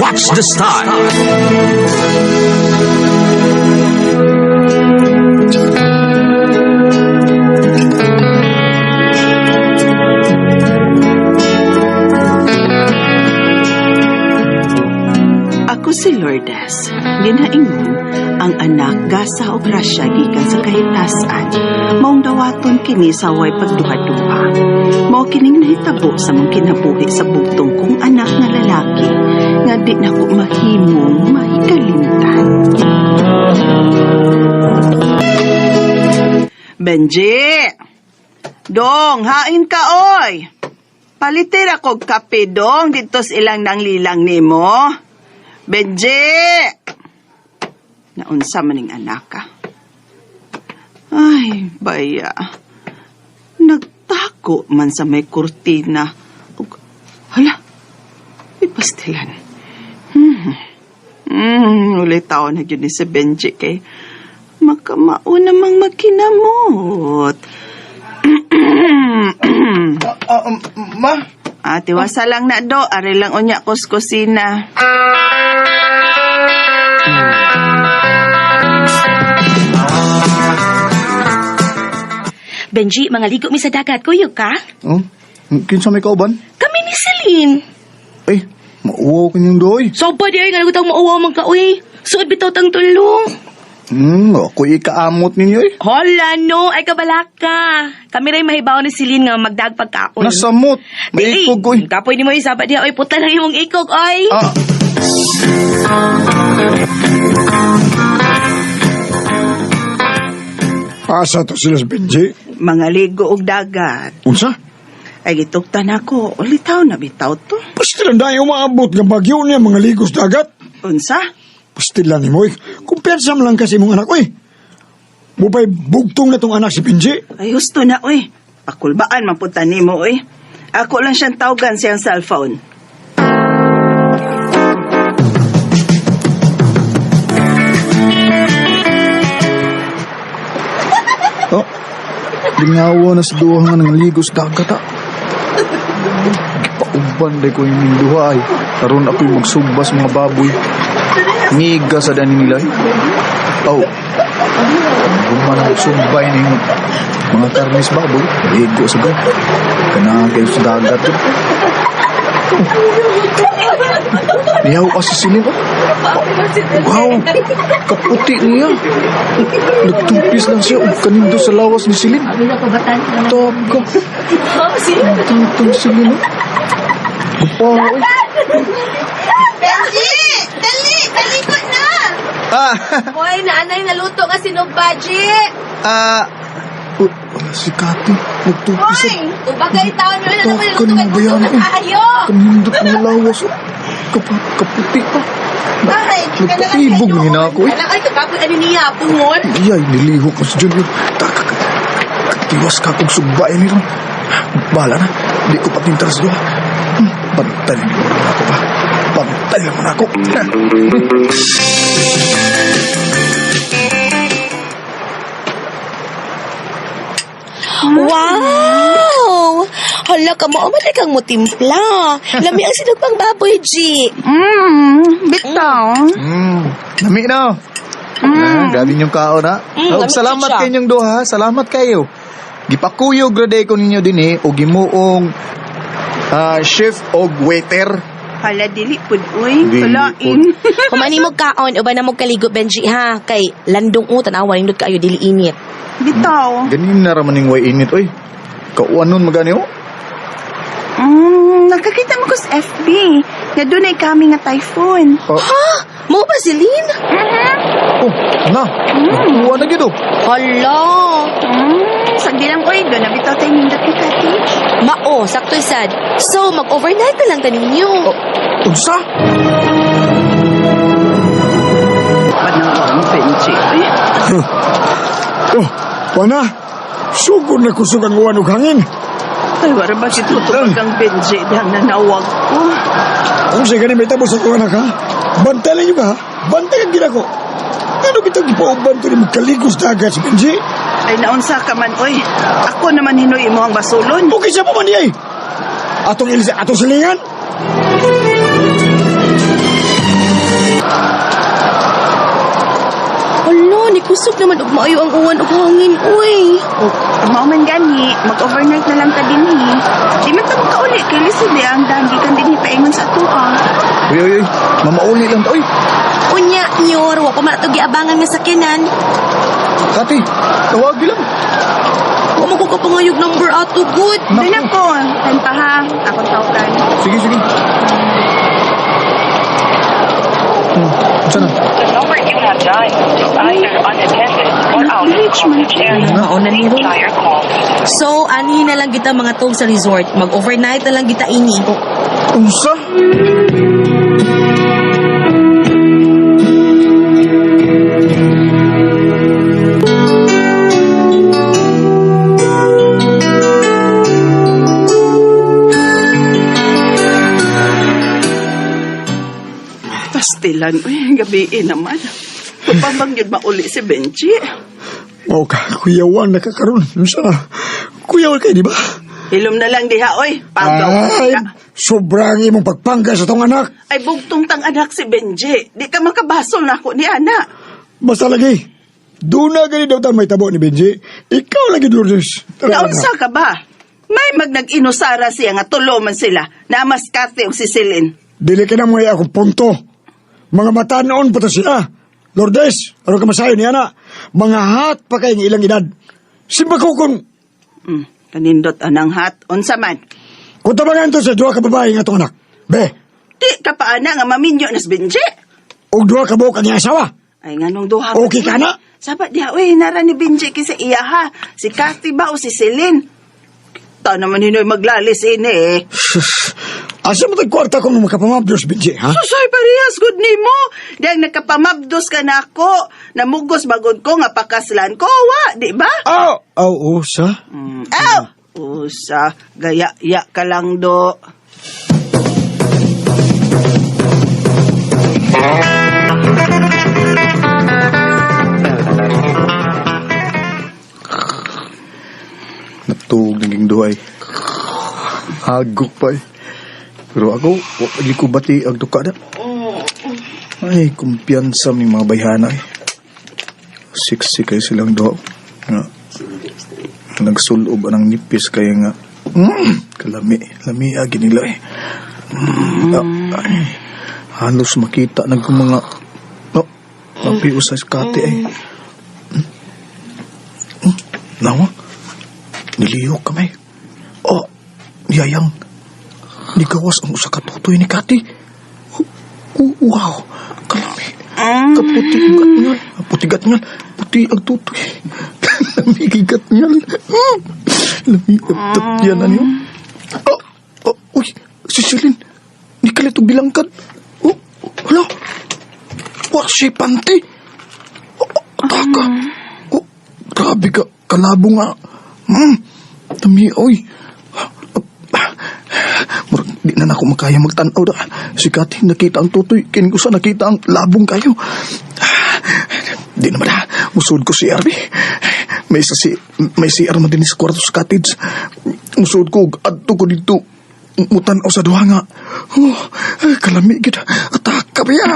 Watch the Star. Ako si Lourdes. Ginaingon, ang anak gasa o grasya gikan sa kahitasan. Maong dawaton kini sa way pagduha-duha. Mao kining nahitabo sa mong kinabuhi sa bugtong kong anak nga lalaki nga di nako mahimong mahikalimtan. Benji! Dong, hain ka oy! Palitir ako og kape, dong, dito sa ilang nanglilang nimo. Benji! Naunsa maning anak ka. Ay, baya. Nagtako man sa may kurtina. Ug, hala, may pastilan. Ulit ako na yun ni si Benji kay makamao namang magkinamot. Ma? Ate, wasa lang na do. Ari lang unya kos kusina. Benji, mga ligo mi sa dagat. Kuyog ka? Oh, kinsa may kauban? Kami ni Celine. Eh, mauwaw kanyang doy. So pa di ay nga nagutang mauwaw man ka, uy. Suod bitaw tang tulong. Ako ikaamot ninyo eh. Hola, no. Ay kabalaka. Kami rin mahibaw ni Celine nga magdag pagkaon. Nasamot. May ikog ko eh. Kapoy ni mo isaba diha, oy. Puta lang imong ikog, oy. Ah, Asa to sila sa Benji? Mga ligo og dagat. Unsa? Ay gituktan ako. Ulitaw na bitaw to. Pastilan dahil umaabot nga bagyo niya mga ligos dagat. Unsa? Pastilan ni mo eh. Kumpiyansa mo lang kasi mong anak ko eh. Mupay bugtong na tong anak si Benji. Ay husto na oy. Pakulbaan man pud ta nimo oy. Ako lang siyang tawgan siyang cellphone. oh. Lingawa na sa duha nga ng ligos dagat ah. Gipauban day ko yung duha ay. Karon ako'y magsubas mga baboy. Ngiga sa dani nila eh. Oh. Guman ang sumbay ng mga karnes baboy. Ligo sa gan. Kanagay sa dagat. Oh. Niyaw ka sa silin. Oh. Wow! Kaputi niya. Nagtupis lang siya og kanindo sa lawas ni Silin. Taga. Tatang Silin. oh. Gupa, oy. Benji! Dali! Kalikot na! Ah, Hoy, naanay naluto nga sinugbaji! ah. Uy, wala si Kati. Nagtupis Hoy! siya. Ubagay taon yun na naman Taga naluto ng kay bayan. gusto na kayo! Kanindo ng lawas. oh. Kaputi pa. Ay, di ka na lang Nagpaibog kayo. na ako eh. Alam, ay, kagapoy ano niya, pungon? Iyay, niliho ko si Junior. Taka ka. Katiwas ka kong sugbay ni Ron. Bahala na. Di ko patintas doon. Bantay lang mo na ako pa. Bantay lang mo na ako. Wow! Hala ka mo, man kang mutimpla. Lami ang sinugpang baboy, G. Bitaw. Lami na. Ah, grabe yung kaon ha. Mm, Oh, lami salamat siya. kay inyong duha. Salamat kayo. Gipakuyog ra day ko ninyo din eh og gimuong chef og waiter. Hala dili pud uy. Dili Kalain. Kumani mo kaon, uban na mo kaligo, Benji, ha? Kay landong o, tanawa, nindot kaayo, dili init. Bitaw. Ganin na raman ning way init oy. Kauan nun magani oh. Nakakita mo ko sa FB. Nga dunay kami nga typhoon. Oh, Mo ba, Celine? oh na. Nakuha na gid oh. Hala! Sagdi lang oy, doon na bitaw tayo nindot ni cottage. Mao, sakto sad. So, mag-overnight na lang ta ninyo. Oh, unsa? Panahon mo, Benji. Uy. Oh, wana. Sugod na kusog ang uwan ug hangin. Ay, wala ba si tutupag ang Benji dihang nanawag ko? Kung sa gani may tapos ako anak ha? Bantay lang yun ka ha? Bantay ang ginako. Ano bitang gipauban to ni magkaligos dagat si Benji? Ay, naunsa ka man, oy. Ako naman hinoy mo ang basulon. Okay siya pa man niya eh. Atong ilisa, atong silingan. naman og maayo ang uwan og hangin, uy. Mao man gani, mag-overnight na lang ta dinhi. Di man ta makauli kay lisod di ang daan gikan dinhi paingon sa atoa. Uy, uy, uy. Mamauli lang ta, uy. Unya, nyor, wa pa man ato giabangan nga sakyanan. Kati, tawagi lang. Wa mo ko kapangayog number ato, good. Doon ako, time pa ha. Akong tawagan. Sige, sige. Saan na? The number you have dialed is either unattended or out of Reach man. coverage area. Mauna ni Please try your call. So, anhi na lang kita mga tog sa resort. Mag-overnight na lang kita ini. Unsa? Pastilan, uy, gabi naman. Pabang yun mauli si Benji. Mao ka, kuyawan na ka karon. Unsa na? Kuyawan kay, di ba? Hilom na lang diha, oy. Pagaw. Ay, sobrang imong pagpangga sa tong anak. Ay, bugtong tang anak si Benji. Di ka makabasol na ako ni anak. Basta lagi, doon na gani daw tan may tabo ni Benji. Ikaw lagi, Lourdes. Tara, Naunsa ka ba? May magnag-inusara siya nga tulo man sila na mas kate og sisilin. Dili ka na mga akong punto. Mga matanoon pa to sila. Lourdes, ano ka masayo niya na? Mga hat pa kayong ilang edad. Simba ko kung Kanindot anang hat. Unsa man. Kung tabangan to sa duha ka babae nga itong anak. Be, Di ka pa ana nga maminyo nas Benji. og duha ka buok ang iyang asawa. Ay nganong duha. Okay ka na? Sabat diha, uy, nara ni Benji kay sa iya ha. Si Kathy ba o si Celine? Ta naman hinoy maglalis ini eh. Asa mo kwarta kung makapamabdos, Benji, ha? Susoy parehas good nimo. Dahil nagkapamabdos ka na ako. Namugos bagod ko nga pakaslan ko wa, di ba? Aw, aw, usa. Aw! Usa, gaya-ya ka lang do. Natuog naging duhay. Hagok pa eh. Pero ako, wag ko bati ang duka na. Ay, kumpiyansa ni mga bayhana eh. Siksi kayo silang duha. Nga. Nagsulob ang nipis kaya nga. Kalami, lami agi nila eh. Ay, halos makita na kong mga no, napiyo sa kate eh. Nawa? Niliyok kami. Oh, yayang. Nigawas ang usa ka tutoy ni Kati. Wow, kalami. Kaputi ang gatngal. Puti gatngal. Puti ang tutoy. Lami kay gatngal. Lami ang tatyan na niyo. Oh, oh, uy, si Celine. Ni kalit og bilangkad. Oh, hala. Wa si panty. Oh, ataka. Oh, grabe ka. Kalabo nga. Tami, oy. Murag, di na nako makaya magtanaw da. Si Kati, nakita ang tutoy. Kini ko sa nakita ang labong kayo. Di naman ha. Musud ko si RB. May isa si, may CR man din sa kwarto sa cottage. Musud ko, adto ko dito. Mutan-aw sa duha nga. Oh, kalami gid. Ataka ba ya?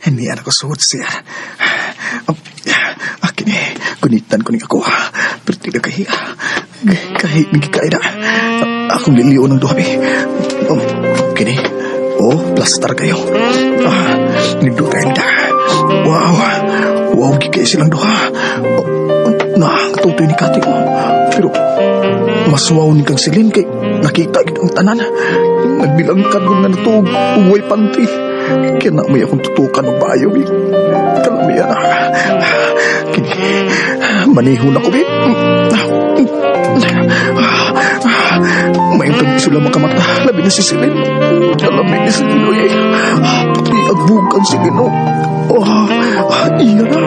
Hindi na ko suot siya. Akin eh, gunitan ko ni ako. Pero di na kahiya. Kahi, nagkikaya na. Akong liliyo ng duha eh. Oh, kini. Oh, plaster kayo. Ah, nindot kayo nila. Wow. Wow, gikay silang duha. Oh, na, katutoy ni Kati. Oh. Pero, mas wow ni kang silin kay nakita gid ang tanan. Nagbilangkad ko na natuog, uway panty. Kaya na may akong tutukan og bayo. Eh. Kalami na. Kini, manihon ako eh. May tag sila makamata. Labi na si Celine. Kalami ni Celine. Oy. Pati agbukan si Celine. Oh, oh iya na.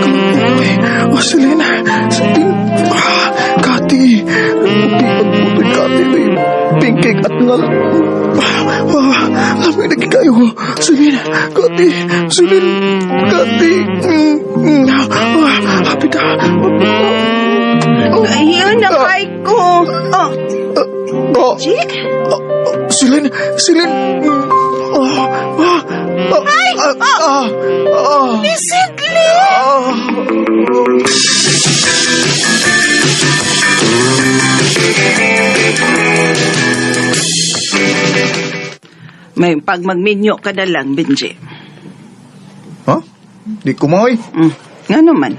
Kalami. Oh, Celine. Celine. Ah, Kati. Puti ang putoy Kati. Oy. Pingkik at ngal. Ah, lami na kayo. Celine. Kati. Celine. Kati. Happy na. Ayun na kay ko. Oh, Oh, Benji? Silin, Silin. Ah, ah, ah, Ay! ah, ah, ah, Ni Sidley! Ah. May pag magminyo ka na lang, Benji. Ha? Di ko maoy. Nga naman.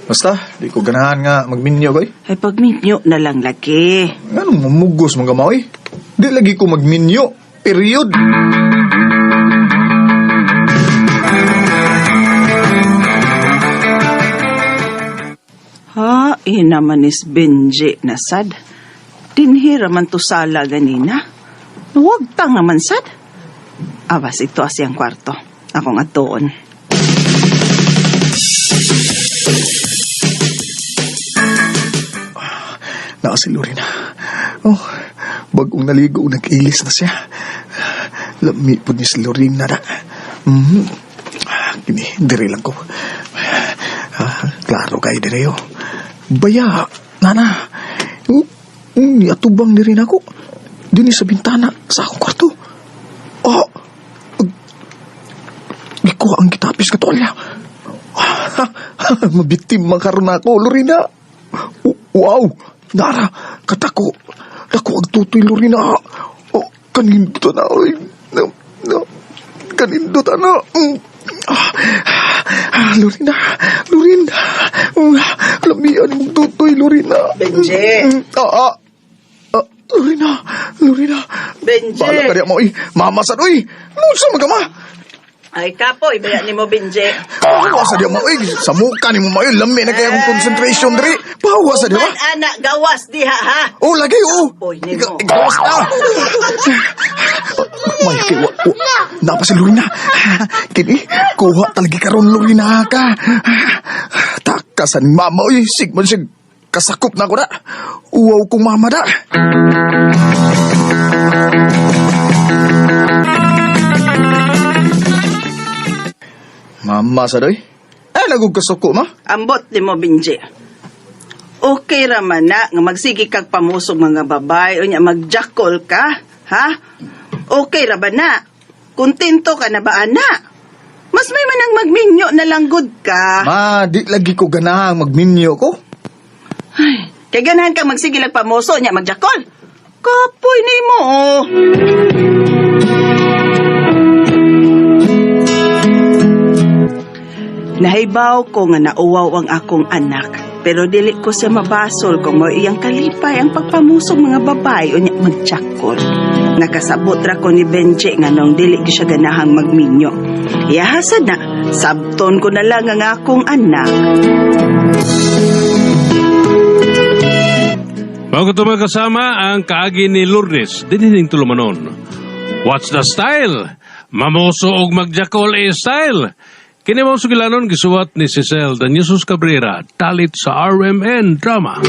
Basta, di ko ganahan nga magminyo koy. Ay, pagminyo na lang lagi. Anong mamugos mga maoy? Di lagi ko magminyo. Period. Ha, naman is Benji na sad. Dinhira man to sala ganina. Huwag tang naman sad. Abas, ito asiyang kwarto. Akong atuon. Naa si Lorena. Oh, bagong naligo, nag-ilis na siya. Lami po ni si Lorena na. Kini, dire lang ko. Ah, klaro kay dire yo. Baya, nana. Oh, atubang diri na ako. Dini sa bintana sa akong kwarto. Oh, gikuha ang kitapis ka tolya. Mabitim man karon ako, Lorena. Wow! Nara, katako. Dako ang tutoy, Lorena. Oh, kanindot na. Oy. No, no. Kanindot na. Ah, ah, Lorena, Lorena. Lamian mong tutoy, Lorena. Benji. Ah, ah. Ah, Lorena, Lorena. Benji. Bala ka diya mo, oy. Mama sad, oy. Unsa man ka, ma? Ay, kapoy, baya ni mo, Benji. Pawa sa diya mo, oy. Sa muka ni mo, ma, oy. Lami na kaya akong concentration diri. Pawa sa diya, ma. Man, anak, gawas diha, ha? Oh, lagi, oh. Oy, nimo. Gawas na. May kay wa, wa. Napa si Lorena. Kini, kuha talaga karon Lorena ka. Takasan mama, oy. Sigman siya kasakop na ko na. Uwaw kong mama da. Mama sa doy. Ay, nagug kasuko, ma. Ambot ni mo, Benji. Okay raman na nga magsige kag pamusog mga babae unya magjakol ka, ha? Okay ra ba na? Kontento ka na ba ana? Mas may manang magminyo na lang gud ka. Ma, di lagi ko ganahang magminyo ko. Ay, kay ganahan kang magsige lang pamuso nya magjakol. Kapoy nimo. Oh. Nahibaw ko nga nauwaw ang akong anak, pero dili ko siya mabasol kung mao iyang kalipay ang pagpamusog mga babae unya magjakol. Nakasabot ra ko ni Benji nga nung dili gyud siya ganahang magminyo. Iyahasad na, sabton ko na lang ang akong anak. Bago ito magkasama ang kaagi ni Lourdes, dinining tulumanon. What's the style? Mamoso og magjakol e style. Kini mo sugilanon gisuwat ni Cecil Danyesus Cabrera, talit sa RMN Drama.